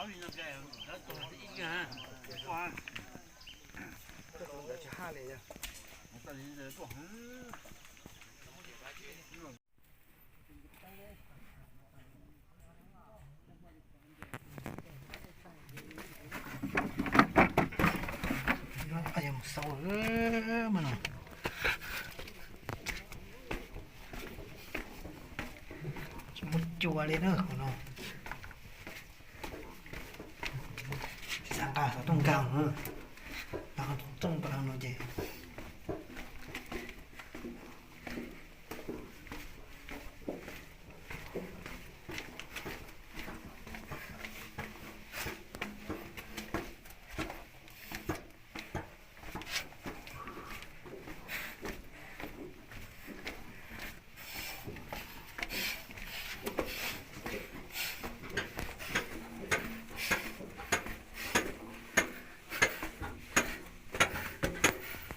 ອາ ຍັງເຊົາເອີ ມາເນາະ ໝົດຈົວເລີຍເນາະ ຂອງເຮົາ. ສາງກາ ສາງຕົງກາງເນາະ ປາຕົງ ປາເນາະເຈ.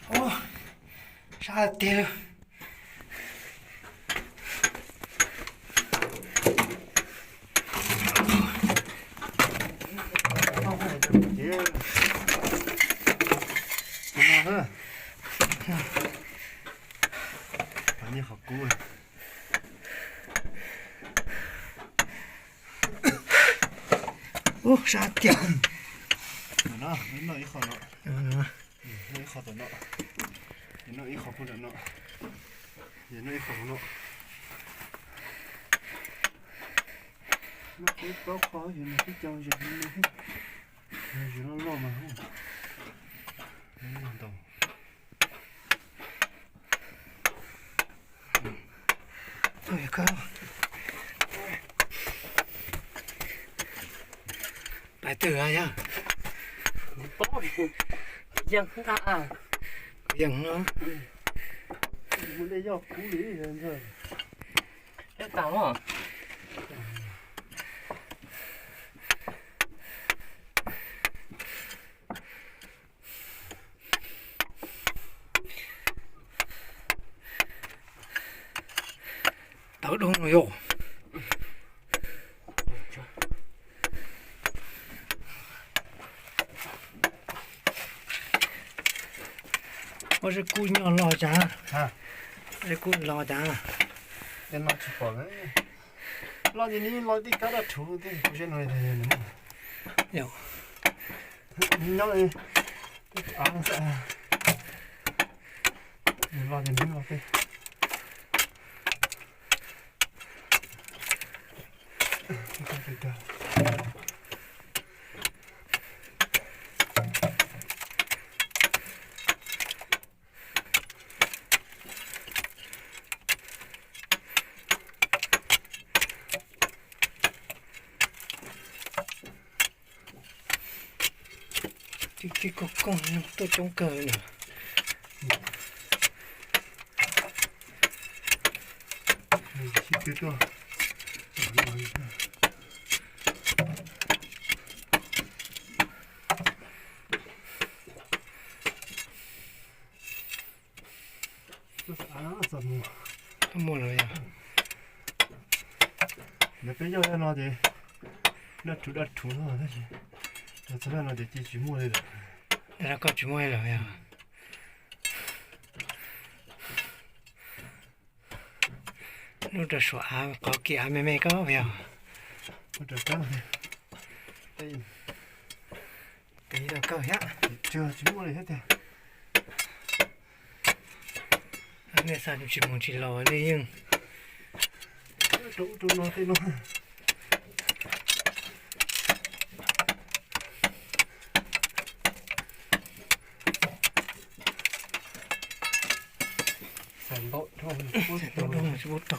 ໂອ້ ຊາເຕັວ. ອັນນີ້ເຂົາກູ້ ໂອ້ ຊາເຕັວ ເນາະ ເນາະ ອີ່ຂໍເນາະ ເນາະ. ອືມ ເນາະ ອີ່ຂໍຕົວເນາະ ເນາະ ອີ່ຂໍພຸ້ນເນາະ ເນາະ ອີ່ຂໍເນາະ ເນາະ ເອີ ເອົາຂໍຢູ່ໃນທີ່ເຈົ້າຢູ່ນີ້ ຢູ່ລອບໆມາ ເນາະ ເອົາ ເອົາ ໄປເຕີອະ ໂອ້ຍ ຍັງ ຍັງເນາະ ມັນໄດ້ຢອກກູເລີຍ ໄດ້ຕາມເນາະ. ເຕົາດົງໂຍ ວ່າຈະກູຍ້ອນລໍຈາ ຮະ ວ່າຈະກູລໍຈາ ເປັນລໍຊິປອນເລີຍ ລໍຢູ່ນີ້ ລໍຕິດກັບລະຖູຕິ ກູເຊັ່ນໜ້ອຍເດ ເນາະ ເນາະ ເອີ ອາ ລໍຢູ່ນີ້ ລໍຕິ Ti ti ko ko no to chong ka na. Ti ti to. Amo lo ya. Ne pe yo ya no de. Na tu da tu no de. Na tu na de ti ti mo de. Era ko ti mo lo ya. Lu da shu a ko ki a me me ko ya. Ko da ka. Ei. Ei, la ka ya. Ti ti mo le ya te. ອັນນີ້ຊະ ຊິມົນຊິລໍນີ້ຍັງ ໂຕໂຕນໍເຕນໍ ສາມໂຕໂຕ ໂຕໂຕ ໂຕໂຕ.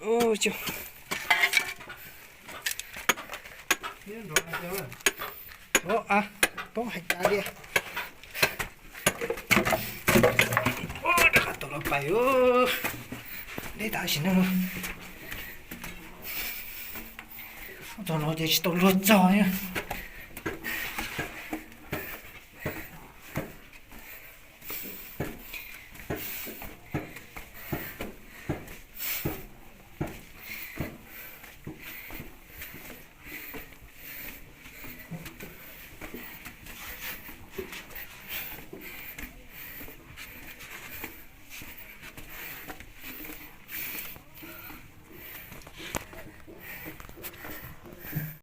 ໂອ້ ເຈົ້າ ໂອ້ ອະ ຕ້ອງໃຫ້ຕາເດ ໂອ້ ຕະຂາດຕົກລົງໄປ ໂອ້ ໄດ້ຕາຊິນະ ໂຕໂຕ ເຈົ້າຊິຕົກລົດເຈົ້ານີ້.